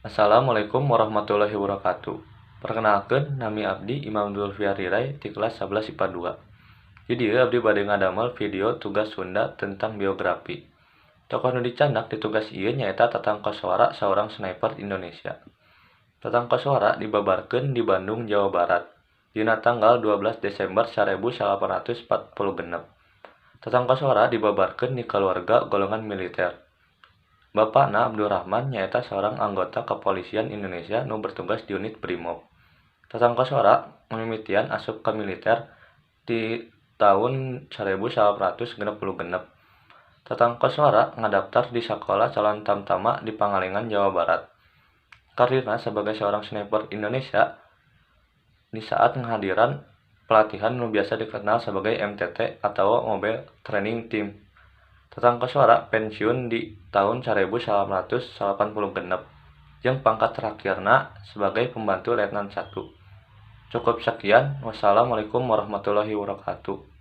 Assalamualaikum warahmatullahi wabarakatuh. Perkenalkeun, nami abdi Imam Zulfiar Riray ti kelas 11 IPA 2. Di dieu abdi bade ngadamel video tugas Sunda tentang biografi. Tokoh nu dicandak di tugas ieu nyaeta Tatang Koswara, saurang sniper Indonesia. Tatang Koswara dibabarkeun di Bandung, Jawa Barat, dina tanggal 12 Desember 1846. Tatang Koswara dibabarkeun di kaluarga golongan militer. Bapana, Abdurrahman, nyaeta saurang anggota Kepolisian Indonesia nu bertugas di unit Brimob. Tatang Koswara mimitian asup ka militer di taun 1966. Tatang Koswara ngadaptar di Sakola Calon Tamtama di Pangalengan, Jawa Barat. Karirna sebagai seorang sniper Indonesia di saat ngahadiran pelatihan nu biasa dikenal sebagai MTT atau Mobile Training Team. Tatang Koswara pensiun di taun 1986 jeung pangkat terakhirna sebagai Pembantu Letnan 1. Cukup sekian, wassalamualaikum warahmatullahi wabarakatuh.